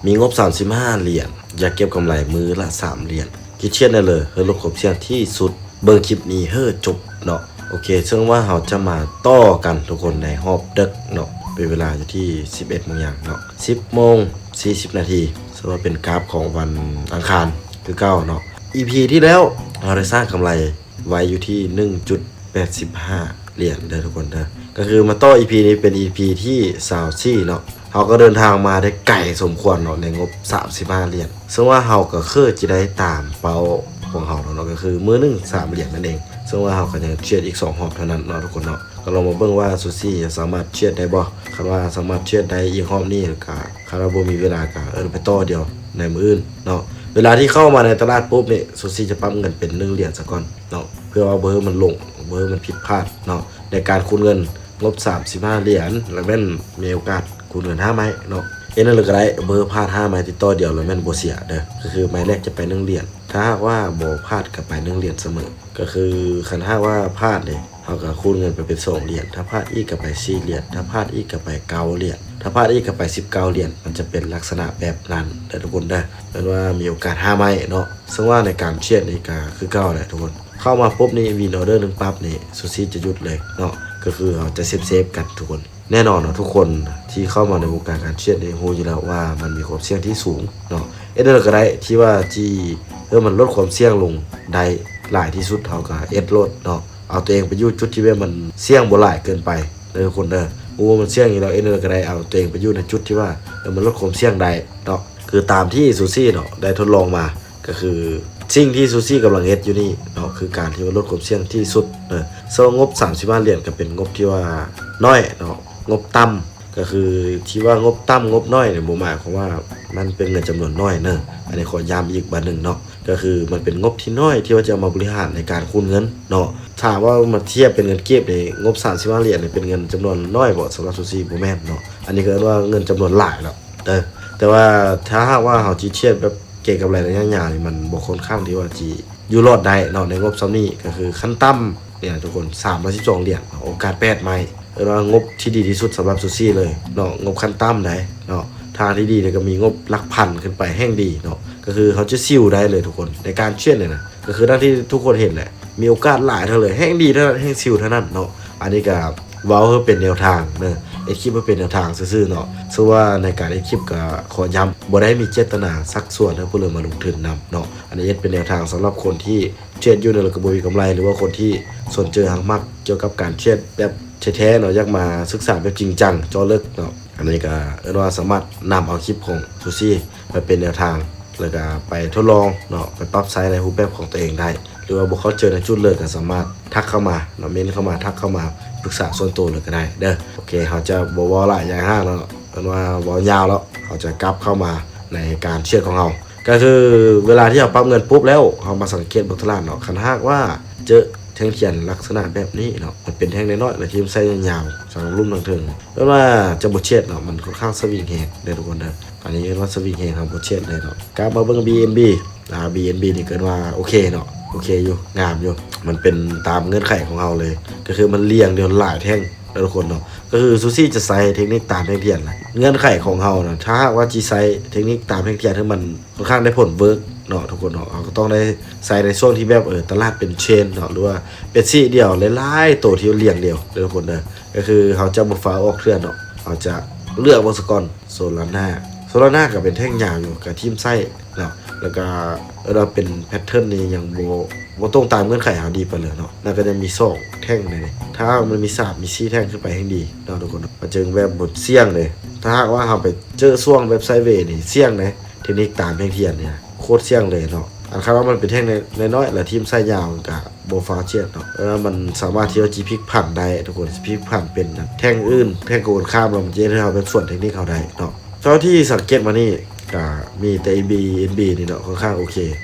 ມີງົບສາມສິບຫ້າຫຼຽນ ຢາກເກັບກຳໄລມື້ລະສາມຫຼຽນ ຄິດເທຣດໄດ້ເລີຍ ເພື່ອຫຼຸດຄວາມສ່ຽງທີ່ສຸດ. ເບິ່ງຄລິບນີ້ໃຫ້ຈົບເນາະ. ໂອເຄ ເຊິ່ງວ່າເຮົາຈະມາຕໍ່ກັນທຸກຄົນໃນຮອບເດິກເນາະ ເປັນເວລາຢູ່ທີ່ສິບເອັດໂມງຫຍັງເນາະ ສິບໂມງສີ່ສິບນາທີ ເຊິ່ງວ່າເປັນກາບຂອງວັນອັງຄານຄືເກົ່າເນາະ. ອີພີທີ່ແລ້ວເຮົາໄດ້ສ້າງກຳໄລ ໄວ້ຢູ່ທີ່ໜຶ່ງຈຸດແປດສິບຫ້າຫຼຽນເດີທຸກຄົນເດີ. ກໍຄືມາຕໍ່ອີພີນີ້ເປັນອີພີທີຊາວສີ່ເນາະ. ເຮົາກໍເດີນທາງມາໄດ້ໄກສົມຄວນເນາະ ໃນງົບສາມສິບຫ້າຫຼຽນ ເຊິ່ງວ່າເຮົາກໍຄືຈະໄດ້ຕາມເປົ້າຂອງເຮົາແລ້ວເນາະ ກໍຄືມື້ໜຶ່ງສາມຫຼຽນນັ້ນເອງ. ເຊິ່ງວ່າເຮົາກໍຍັງເທຣດອີກສອງຮອບເທົ່ານັ້ນເນາະທຸກຄົນເນາະ. ກໍລອງມາເບິ່ງວ່າຊູຊີຈະສາມາດເທຣດໄດ້ບໍ່. ຄັນວ່າສາມາດເທຣດໄດ້ອີກຮອບນີ້ ກໍຄັນວ່າບໍ່ມີເວລາກໍເອີ້ນໄປຕໍ່ດຽວໃນມື້ອື່ນເນາະ. ເວລາທີ່ເຂົ້າມາໃນຕະຫຼາດປຸບນີ້ ຊູຊີຈະປັບເງິນເປັນໜຶ່ງຫຼຽນສາກ່ອນເນາະ ເພື່ອວ່າບໍ່ໃຫ້ມັນຫຼົງ ບໍ່ໃຫ້ມັນຜິດພາດເນາະ ໃນການຄູນເງິນງົບສາມສິບຫ້າຫຼຽນ ແລ້ວແມ່ນມີໂອກາດຄູນເງິນຫ້າໄມ້ເນາະ. ເຮັດແນວໃດກໍໄດ້ ບໍ່ໃຫ້ພາດຫ້າໄມ້ຕິດຕໍ່ດຽວ ແລ້ວແມ່ນບໍ່ເສຍເດີ. ກໍຄືໄມ້ແລກຈະໄປໜຶ່ງຫຼຽນ ຖ້າຫາກວ່າບໍ່ພາດກໍໄປໜຶ່ງຫຼຽນສະເໝີ. ກໍຄືຄັນຫາກວ່າພາດນີ້ ເຮົາກໍຄູນເງິນໄປເປັນສອງຫຼຽນ ຖ້າພາດອີກກໍໄປສີ່ຫຼຽນ ຖ້າພາດອີກກໍໄປເກົ້າຫຼຽນ ຖ້າພາດອີກກໍໄປສິບເກົ້າຫຼຽນ. ມັນຈະເປັນລັກສະນະແບບນັ້ນເດີທຸກຄົນເດີ. ເອີ້ນວ່າມີໂອກາດຫ້າໄມ້ເນາະ. ເຊິ່ງວ່າໃນການເທຣດນີ້ກໍຄືເກົ່າແຫຼະທຸກຄົນ. ເຂົ້າມາປຸບນີ້ ວິນອໍເດີໜຶ່ງປັບນີ້ ຊູຊີຈະຢຸດເລີຍເນາະ. ກໍຄືເຮົາຈະເຊບໆກັນທຸກຄົນ. ແນ່ນອນເນາະ ທຸກຄົນທີ່ເຂົ້າມາໃນວົງການການເທຣດນີ້ຮູ້ຢູ່ແລ້ວວ່າມັນມີຄວາມສ່ຽງທີ່ສູງເນາະ. ເຮັດແນວໃດກໍໄດ້ທີ່ວ່າທີ່ ເອີ ມັນຫຼຸດຄວາມສ່ຽງລົງໄດ້ຫຼາຍທີ່ສຸດ ເຮົາກໍເຮັດໂລດເນາະ. ເອົາຕົວເອງໄປຢູ່ຈຸດທີ່ແບບມັນສ່ຽງບໍ່ຫຼາຍເກີນໄປເດີທຸກຄົນເດີ. ຮູ້ວ່າມັນສ່ຽງຢູ່ແລ້ວ ເຮັດແນວໃດກໍໄດ້ ເອົາຕົວເອງໄປຢູ່ໃນຈຸດທີ່ວ່າ ເອີ ມັນຫຼຸດຄວາມສ່ຽງໄດ້ເນາະ. ຄືຕາມທີ່ຊູຊີເນາະ ໄດ້ທົດລອງມາ ກໍຄືສິ່ງທີ່ຊູຊີກຳລັງເຮັດຢູ່ນີ້ເນາະ ຄືການທີ່ວ່າຫຼຸດຄວາມສ່ຽງທີ່ສຸດເນາະ. ເຊິ່ງງົບສາມສິບຫ້າຫຼຽນກໍເປັນງົບທີ່ວ່ານ້ອຍເນາະ ງົບຕ່ຳ. ກໍຄືທີ່ວ່າງົບຕ່ຳ ງົບນ້ອຍນີ້ ບໍ່ໝາຍຄວາມວ່າມັນເປັນເງິນຈຳນວນນ້ອຍເນີ. ອັນນີ້ຂໍຢ້ຳອີກບາດໜຶ່ງເນາະ ກໍຄືມັນເປັນງົບທີ່ນ້ອຍທີ່ວ່າຈະເອົາມາບໍລິຫານໃນການຄູນເງິນເນາະ. ຖ້າວ່າມາທຽບເປັນເງິນກີບນີ້ ງົບສາມສິບຫ້າຫຼຽນນີ້ເປັນເງິນຈຳນວນນ້ອຍບໍ ສຳລັບຊູຊີ? ບໍ່ແມ່ນເນາະ. ອັນນີ້ກໍເອີ້ນວ່າເງິນຈຳນວນຫຼາຍແລ້ວເດີ. ແຕ່ວ່າຖ້າຫາກວ່າເຮົາຊິທຽບແບບເກັງກຳໄລໄລຍະຍາວນີ້ ມັນບໍ່ຄ່ອນຂ້າງທີ່ວ່າຊິຢູ່ລອດໄດ້ເນາະ ໃນງົບສ່ຳນີ້. ກໍຄືຂັ້ນຕ່ຳນີ້ນະທຸກຄົນ ສາມຮ້ອຍສິບສອງຫຼຽນເນາະ ໂອກາດແປດໄມ້. ເອີ້ນວ່າງົບທີ່ດີທີ່ສຸດສຳລັບຊູຊີເລີຍເນາະ ງົບຂັ້ນຕ່ຳໃດ໋ເນາະ. ທາງທີ່ດີນີ້ກໍມີງົບຫຼັກພັນຂຶ້ນໄປແຮ່ງດີເນາະ. ກໍຄືເຮົາຈະຊິວໄດ້ເລີຍທຸກຄົນ ໃນການເທຣດນີ້ນະ. ກໍຄືດັ່ງທີ່ທຸກຄົນເຫັນແຫຼະ ມີໂອກາດຫຼາຍເທົ່າໃດ ແຮ່ງດີເທົ່ານັ້ນ ແຮ່ງຊິວເທົ່ານັ້ນເນາະ. ອັນນີ້ກໍເວົ້າໃຫ້ເປັນແນວທາງເດີ ເຮັດຄລິບໃຫ້ເປັນແນວທາງຊື່ໆເນາະ. ເຊິ່ງວ່າໃນການເຮັດຄລິບກໍຂໍຢ້ຳ ບໍ່ໄດ້ມີເຈດຕະນາຊັກຊວນໃຫ້ຜູ້ອື່ນມາລົງທຶນນຳເນາະ. ອັນນີ້ເຮັດເປັນແນວທາງສຳລັບຄົນທີ່ເທຣດຢູ່ ແລ້ວກໍບໍ່ມີກຳໄລ ຫຼືວ່າຄົນທີ່ສົນໃຈຮັກມັກກ່ຽວກັບການເທຣດແບບແທ້ໆເນາະ ຢາກມາສຶກສາແບບຈິງຈັງເຈາະເລິກເນາະ. ອັນນີ້ກໍເອີ້ນວ່າສາມາດນຳເອົາຄລິບຂອງຊູຊີໄປເປັນແນວທາງ ແລ້ວກໍໄປທົດລອງເນາະ ໄປປັບໃຊ້ໃນຮູບແບບຂອງຕົວເອງໄດ້. ຫຼືວ່າບໍ່ເຂົ້າໃຈໃນຈຸດເລີຍ ກໍສາມາດທັກເຂົ້າມາເນາະ ເມັ້ນເຂົ້າມາ ທັກເຂົ້າມາປຶກສາສ່ວນໂຕເລີຍກໍໄດ້ເດີ. ໂອເຄ ເຮົາຈະບໍ່ເວົ້າຫຼາຍຍາຍຫ້າງແລ້ວເນາະ ເອີ້ນວ່າເວົ້າຍາວແລ້ວ. ເຮົາຈະກັບເຂົ້າມາໃນການເທຣດຂອງເຮົາ ກໍຄືເວລາທີ່ເຮົາປັບເງິນປຸບແລ້ວ ເຮົາມາຕະຫຼາດເນາະ ເຮົາມາສັງເກດເບິ່ງຕະຫຼາດເນາະ. ຄັນຫາກວ່າເຈີແທ່ງທຽນລັກສະນະແບບນີ້ເນາະ ມັນເປັນແທ່ງນ້ອຍໆ ແລ້ວຖິ້ມໃສ່ຍາວໆ ທັງລຸ່ມທັງເທິງ ແປວ່າຈະບໍ່ເທຣດເນາະ ມັນຄ່ອນຂ້າງສະວິງແຮງເດີທຸກຄົນເດີ. ອັນນີ້ເອີ້ນວ່າສະວິງແຮງ ເຮົາບໍ່ເທຣດໄດ້ເນາະ. ກັບມາເບິ່ງບີເອັນບີ ອ່າ ບີເອັນບີນີ້ກໍເອີ້ນວ່າໂອເຄເນາະ ໂອເຄຢູ່ ງາມຢູ່ ມັນເປັນຕາມເງື່ອນໄຂຂອງເຮົາເລີຍ. ກໍຄືມັນລຽງດຽວຫຼາຍແທ່ງເດີທຸກຄົນເນາະ. ກໍຄືຊູຊີຈະໃຊ້ເທັກນິກຕາມແທ່ງທຽນນະ ເງື່ອນໄຂຂອງເຮົານະ ຖ້າຫາກວ່າຊິໃຊ້ເທັກນິກຕາມແທ່ງທຽນໃຫ້ມັນ ຄ່ອນຂ້າງໄດ້ຜົນເວີກເນາະທຸກຄົນເນາະ. ເຮົາກໍຕ້ອງໄດ້ໃຊ້ໃນຊ່ວງທີ່ແບບ ເອີ ຕະຫຼາດເປັນເທຣນເນາະ ຫຼືວ່າເປັນສີດຽວ ຫຼາຍໆໂຕທີ່ລຽງດຽວເດີທຸກຄົນເດີ. ກໍຄືເຮົາຈະບໍ່ຟ້າວອອກເທື່ອເນາະ ເຮົາຈະເລືອກເບິ່ງສາກ່ອນ. ໂຊລານາ ໂຊລານາກໍເປັນແທ່ງຍາວຢູ່ ກໍຖິ້ມໃສ່ເນາະ ແລ້ວກໍເອີ້ນວ່າເປັນແພັດເທີນນີ້ຍັງບໍ່ ບໍ່ຕົງຕາມເງື່ອນໄຂເຮົາດີປານໃດເນາະ. ແລ້ວກໍຍັງມີສອງແທ່ງໃນນີ້ ຖ້າມັນມີສາມມີສີ່ແທ່ງຂຶ້ນໄປແຮ່ງດີເນາະທຸກຄົນເນາະ ມັນຈຶ່ງແບບບໍ່ສ່ຽງເດ້. ຖ້າຫາກວ່າເຮົາໄປເຈີຊ່ວງແບບໄຊເວນີ້ ສ່ຽງເດ້. ເທັກນິກຕາມແທ່ງທຽນນີ້ນະ ໂຄດສ່ຽງເລີຍເນາະ. ອັນຄັນວ່າມັນເປັນແທ່ງນ້ອຍໆ ແລ້ວຖິ້ມໃສ່ຍາວ ມັນກະບໍ່ຟ້າວຈຽດເນາະ. ເອີ ມັນສາມາດທີ່ວ່າຊິພລິກຜັນໄດ້ທຸກຄົນ ຊິພລິກຜັນເປັນແທ່ງອື່ນ ແທ່ງກົງກັນຂ້າມ ແລ້ວມັນຈະເຮັດໃຫ້ເຮົາແບບສວນເທັກນິກເຮົາໄດ້ເນາະ. ເທົ່າທີ່ສັງເກດມານີ້ ກະມີແຕ່ ບີເອັນບີ ນີ້ເນາະ ຄ່ອນຂ້າງໂອເຄ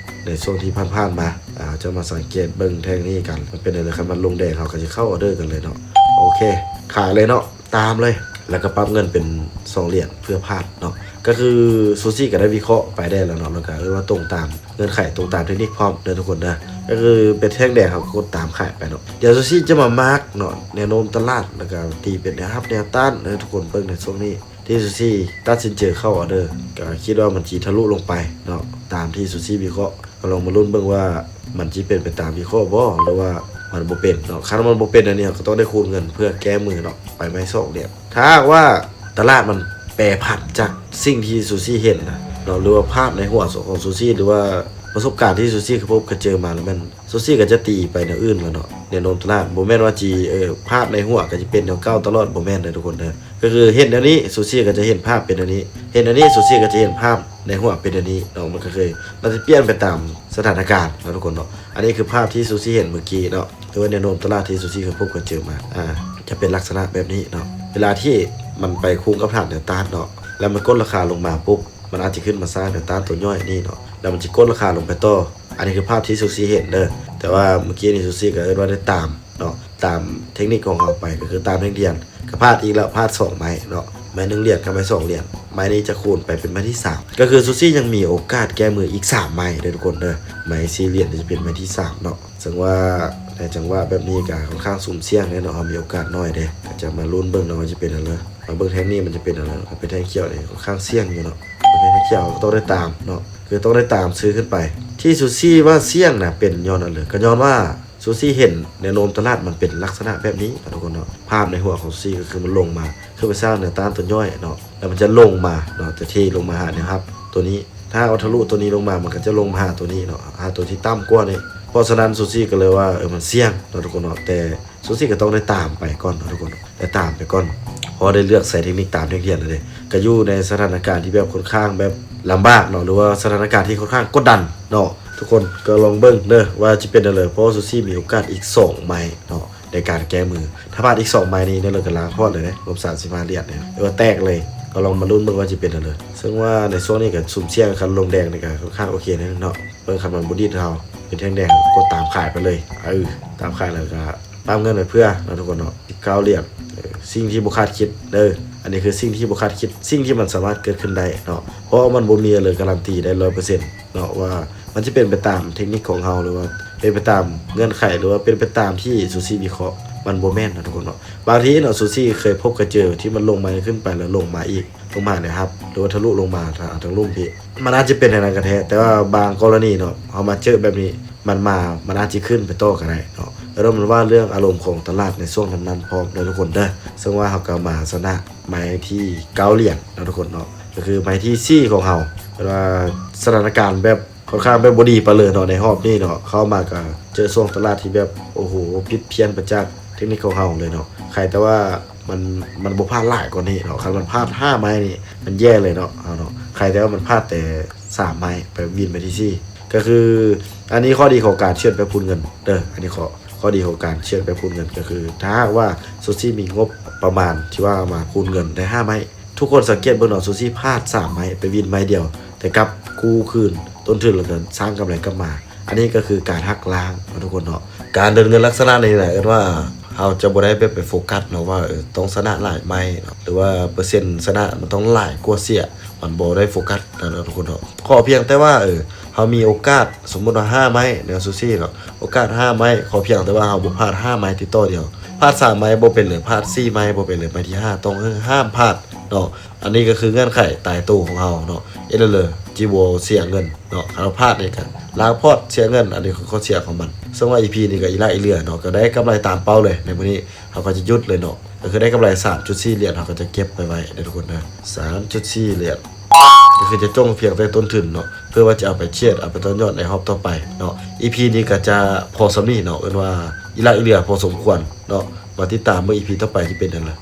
ໃນຊ່ວງທີ່ຜ່ານໆມາ. ເຮົາຈະມາສັງເກດເບິ່ງແທ່ງນີ້ກັນ ມັນເປັນແນວໃດ. ຄັນມັນລົງແດງ ເຮົາກໍຊິເຂົ້າອໍເດີກັນເລີຍເນາະ. ໂອເຄ ຂາຍເລີຍເນາະ. ຕາມເລີຍ ແລ້ວກໍປັບເງິນເປັນສອງຫຼຽນເພື່ອພາດເນາະ. ກໍຄືຊູຊີກໍໄດ້ວິເຄາະໄປໄດ້ແລ້ວເນາະ ແລ້ວກໍເອີ້ນວ່າຕົງຕາມເງື່ອນໄຂ ຕົງຕາມເທັກນິກພ້ອມເດີທຸກຄົນເດີ. ກໍຄືເປັນແທ່ງແດງ ເຮົາກໍກົດຕາມຂາຍໄປເນາະ. ດຽວຊູຊີຈະມາມາກເນາະ ແນວໂນ້ມຕະຫຼາດ ແລ້ວກໍຕີເປັນແນວຮັບແນວຕ້ານເດີທຸກຄົນ. ເບິ່ງໃນຊ່ວງນີ້ ທີ່ຊູຊີຕັດສິນເຈີເຂົ້າອອເດີ ກໍຄິດວ່າມັນຊິທະລຸລົງໄປເນາະ ຕາມທີ່ຊູຊີວິເຄາະ. ກໍລອງມາລຸ້ນເບິ່ງວ່າມັນຊິເປັນໄປຕາມວິເຄາະບໍ່ ຫຼືວ່າມັນບໍ່ເປັນເນາະ. ຄັນມັນບໍ່ເປັນແນວນີ້ ເຮົາກໍຕ້ອງໄດ້ຄູນເງິນເພື່ອແກ້ມືເນາະ ໄປໄມ້ສອງຫຼຽນ. ຖ້າຫາກວ່າຕະຫຼາດມັນແປຜັນຈາກສິ່ງທີ່ຊູຊີເຫັນນະເນາະ ຫຼືວ່າພາບໃນຫົວຂອງຊູຊີ ຫຼືວ່າປະສົບການທີ່ຊູຊີເຄີຍພົບເຄີຍເຈີມາ ແລ້ວແມ່ນ ຊູຊີກໍຈະຕີໄປແນວອື່ນແລ້ວເນາະ. ແນວໂນ້ມຕະຫຼາດບໍ່ແມ່ນວ່າຊິ ເອີ ພາບໃນຫົວກໍຈະເປັນແນວເກົ່າຕະຫຼອດ ບໍ່ແມ່ນເດີທຸກຄົນເດີ. ກໍຄືເຫັນແນວນີ້ ຊູຊີກໍຈະເຫັນພາບເປັນແນວນີ້ ເຫັນແນວນີ້ ຊູຊີກໍຈະເຫັນພາບໃນຫົວເປັນແນວນີ້ເນາະ. ມັນກໍຄື ມັນຈະປ່ຽນໄປຕາມສະຖານະການເນາະທຸກຄົນເນາະ. ອັນນີ້ຄືພາບທີ່ຊູຊີເຫັນມື້ກີ້ເນາະ ຫຼືວ່າແນວໂນ້ມຕະຫຼາດທີ່ຊູຊີເຄີຍພົບເຄີຍເຈີມາ ອ່າ ຈະເປັນລັກສະນະແບບນີ້ເນາະ. ເວລາທີ່ມັນໄປຄູນກັບຖານແນວຕ້ານເນາະ ແລ້ວມັນກົດລາຄາລົງມາປຸບ ມັນອາດຈະຂຶ້ນມາສ້າງແນວຕ້ານຕົວຍ່ອຍນີ້ເນາະ ແລ້ວມັນຈະກົດລາຄາລົງໄປຕໍ່. ອັນນີ້ຄືພາບທີ່ຊູຊີເຫັນເດີ ແຕ່ວ່າມື້ກີ້ນີ້ຊູຊີກໍເອີ້ນວ່າໄດ້ຕາມເນາະ ຕາມເທັກນິກຂອງເຮົາໄປ ກໍຄືຕາມແທ່ງທຽນ ກໍພາດອີກແລ້ວ ພາດສອງໄມ້ເນາະ ໄມ້ໜຶ່ງຫຼຽນກັບໄມ້ສອງຫຼຽນ. ໄມ້ນີ້ຈະຄູນໄປເປັນໄມ້ທີສາມ ກໍຄືຊູຊີຍັງມີໂອກາດແກ້ມືອີກສາມໄມ້ເດີທຸກຄົນເດີ. ໄມ້ສີ່ຫຼຽນຈະເປັນໄມ້ທີສາມເນາະ. ເຊິ່ງວ່າໃນຈັງຫວະແບບນີ້ກໍຂ້ອນຂ້າງສຸ່ມສ່ຽງເດ້ເນາະ ເຮົາມີໂອກາດໜ້ອຍເດ້. ກໍຈະມາລຸ້ນເບິ່ງເນາະວ່າຈະເປັນແນວໃດ ມາເບິ່ງແທ່ງນີ້ມັນຈະເປັນແນວໃດ. ກໍເປັນແທ່ງຂຽວນີ້ຂ້ອນຂ້າງສ່ຽງຢູ່ເນາະ ເປັນແທ່ງຂຽວກໍຕ້ອງໄດ້ຕາມເນາະ ຄືຕ້ອງໄດ້ຕາມຊື້ຂຶ້ນໄປ. ທີ່ຊູຊີວ່າສ່ຽງນະ ເປັນຍ້ອນອັນເລີຍ ກໍຍ້ອນວ່າ ຊູຊີເຫັນແນວໂນ້ມຕະຫຼາດມັນເປັນລັກສະນະແບບນີ້ເນາະທຸກຄົນເນາະ. ພາບໃນຫົວຂອງຊູຊີກໍຄືມັນລົງມາ ຄືໄປສ້າງແນວຕ້ານຕົວຍ່ອຍເນາະ ແລ້ວມັນຈະລົງມາເນາະ ຈະເທລົງມາຫາແນວຮັບຕົວນີ້. ຖ້າເອົາທະລຸຕົວນີ້ລົງມາ ມັນກໍຈະລົງມາຫາຕົວນີ້ເນາະ ຫາຕົວທີ່ຕ່ຳກວ່ານີ້. ເພາະສະນັ້ນ ຊູຊີກໍເລີຍວ່າ ເອີ ມັນສ່ຽງເນາະທຸກຄົນເນາະ ແຕ່ ຊູຊີກໍຕ້ອງໄດ້ຕາມໄປກ່ອນເນາະທຸກຄົນ ໄດ້ຕາມໄປກ່ອນ ເພາະວ່າໄດ້ເລືອກໃຊ້ເທັກນິກຕາມແທ່ງທຽນແລ້ວເດ້. ກໍຢູ່ໃນສະຖານະການທີ່ແບບຂ້ອນຂ້າງແບບລຳບາກເນາະ ຫຼືວ່າສະຖານະການທີ່ຂ້ອນຂ້າງກົດດັນເນາະ. ທຸກຄົນກໍລອງເບິ່ງເດີວ່າຈະເປັນແນວໃດ ເພາະວ່າຊູຊີມີໂອກາດອີກສອງໄມ້ເນາະ ໃນການແກ້ມື. ຖ້າພາດອີກສອງໄມ້ນີ້ ແນວເລີກະລາງພອດເລີຍເດ້ ງົບສາມສິບຫ້າຫຼຽນນີ້ ເອີ ແຕກເລີຍ. ກໍລອງມາລຸ້ນເບິ່ງວ່າຈະເປັນແນວໃດ. ເຊິ່ງວ່າໃນຊ່ວງນີ້ກໍສຸ່ມສ່ຽງ ຄັນລົງແດງນີ້ກໍຂ້ອນຂ້າງໂອເຄແນວໜຶ່ງເນາະ. ເບິ່ງ ຄັນມັນບໍ່ດີດເຮົາ ເປັນແທ່ງແດງ ກົດຕາມຂາຍໄປເລີຍ. ເອີ ຕາມຂາຍແລ້ວກໍ ປ້ຳເງິນໄວ້ເພື່ອເນາະທຸກຄົນເນາະ ສິບເກົ້າຫຼຽນ. ເອີ ສິ່ງທີ່ບໍ່ຄາດຄິດເດີ ອັນນີ້ຄືສິ່ງທີ່ບໍ່ຄາດຄິດ ສິ່ງທີ່ມັນສາມາດເກີດຂຶ້ນໄດ້ເນາະ ເພາະວ່າມັນບໍ່ມີເລີຍກາຣັນຕີໄດ້ຮ້ອຍເປີເຊັນເນາະ ວ່າມັນຈະເປັນໄປຕາມເທັກນິກຂອງເຮົາ ຫຼືວ່າເປັນໄປຕາມເງື່ອນໄຂ ຫຼືວ່າເປັນໄປຕາມທີ່ຊູຊີວິເຄາະ ມັນບໍ່ແມ່ນເນາະທຸກຄົນເນາະ. ບາງທີເນາະ ຊູຊີເຄີຍພົບເຄີຍເຈີທີ່ມັນລົງມາຂຶ້ນໄປ ແລ້ວລົງມາອີກ ລົງມາໃນຮັບ ຫຼືວ່າທະລຸລົງມາທາງລຸ່ມພີ້ ມັນອາດຈະເປັນແນວນັ້ນກໍແທ້. ແຕ່ວ່າບາງກໍລະນີເນາະ ເຮົາມາເຈີແບບນີ້ ມັນມາ ມັນອາດຈະຂຶ້ນໄປຕໍ່ກໍໄດ້ເນາະ. ແລ້ວມັນວ່າເລື່ອງອາລົມຂອງຕະຫຼາດໃນຊ່ວງນັ້ນໆພ້ອມເດີທຸກຄົນເດີ. ເຊິ່ງວ່າເຮົາກໍມາຊະນະໄມ້ທີເກົ້າຫຼຽນເນາະທຸກຄົນເນາະ ກໍຄືໄມ້ທີສີ່ຂອງເຮົາ. ແຕ່ວ່າສະຖານະການແບບຂ້ອນຂ້າງແບບບໍ່ດີປານເລີຍເນາະ ໃນຮອບນີ້ເນາະ. ເຂົ້າມາກໍເຈີຊ່ວງຕະຫຼາດທີ່ແບບ ໂອ້ໂຫ ຜິດພຽນໄປຈາກເທັກນິກຂອງເຮົາເລີຍເນາະ. ໄຄແຕ່ວ່າ ມັນ ມັນບໍ່ພາດຫຼາຍກວ່ານີ້ເນາະ. ຄັນມັນພາດຫ້າໄມ້ນີ້ ມັນແຍ່ເລີຍເນາະ ເຮົາເນາະ. ໄຄແຕ່ວ່າມັນພາດແຕ່ສາມໄມ້ ໄປວິນໄມ້ທີສີ່. ກໍຄື ອັນນີ້ຂໍ້ດີຂອງການເຊື່ອນແປພູນເງິນເດີ ອັນນີ້ຂໍ້ ຂໍ້ດີຂອງການເຊື່ອນແປພູນເງິນ ກໍຄື ຖ້າຫາກວ່າຊູຊີມີງົບປະມານທີ່ວ່າມາຄູນເງິນໄດ້ຫ້າໄມ້ ທຸກຄົນສັງເກດເບິ່ງເນາະ ຊູຊີພາດສາມໄມ້ ໄປວິນໄມ້ດຽວ ແຕ່ກັບກູ້ຄືນຕົ້ນທຶນ ແລ້ວກໍສ້າງກຳໄລກັບມາ. ອັນນີ້ກໍຄືການຫັກລ້າງເນາະທຸກຄົນເນາະ. ການເດີນເງິນລັກສະນະນີ້ນະ ເອີ້ນວ່າເຮົາຈະບໍ່ໄດ້ແບບໄປໂຟກັສເນາະວ່າ ເອີ ຕ້ອງຊະນະຫຼາຍໄມ້ເນາະ ຫຼືວ່າເປີເຊັນຊະນະມັນຕ້ອງຫຼາຍກວ່າເສຍ ມັນບໍ່ໄດ້ໂຟກັສນັ້ນເນາະທຸກຄົນເນາະ. ຂໍພຽງແຕ່ວ່າ ເອີ ເຮົາມີໂອກາດ ສົມມຸດວ່າຫ້າໄມ້ເນາະ ຊູຊີເນາະ ໂອກາດຫ້າໄມ້ ຂໍພຽງແຕ່ວ່າເຮົາບໍ່ພາດຫ້າໄມ້ຕິດຕໍ່ດຽວ ພາດສາມໄມ້ບໍ່ເປັນເລີຍ ພາດສີ່ໄມ້ບໍ່ເປັນເລີຍ ໄມ້ທີຫ້າຕ້ອງ ເອີ ຫ້າມພາດເນາະ. ອັນນີ້ກໍຄືເງື່ອນໄຂຕາຍໂຕຂອງເຮົາເນາະ ເຮັດແລ້ວເລີຍ ຊິບໍ່ເສຍເງິນເນາະ. ຄັນເຮົາພາດນີ້ກໍລ້າງພອດເສຍເງິນ ອັນນີ້ຄືຂໍ້ເສຍຂອງມັນ. ເຊິ່ງວ່າອີພີນີ້ກໍອີຫຼາກອີເຫຼືອເນາະ ກໍໄດ້ກຳໄລຕາມເປົ້າເລີຍ. ໃນມື້ນີ້ເຮົາກໍຈະຢຸດເລີຍເນາະ ກໍຄືໄດ້ກຳໄລສາມຈຸດສີ່ຫຼຽນ ເຮົາກໍຈະເກັບໄປໄວ້ເດີທຸກຄົນເດີ ສາມຈຸດສີ່ຫຼຽນ ກໍຄືຈະຈົ່ງພຽງແຕ່ຕົ້ນທຶນເນາະ ເພື່ອວ່າຈະເອົາໄປເທຣດ ເອົາໄປຕໍ່ຍອດໃນຮອບຕໍ່ໄປເນາະ. ອີພີນີ້ກໍຈະພໍສ່ຳນີ້ເນາະ ເອີ້ນວ່າອີຫຼາກອີເຫຼືອພໍສົມຄວນເນາະ. ມາຕິດຕາມເບິ່ງອີພີຕໍ່ໄປຈະເປັນຫຍັງລະ.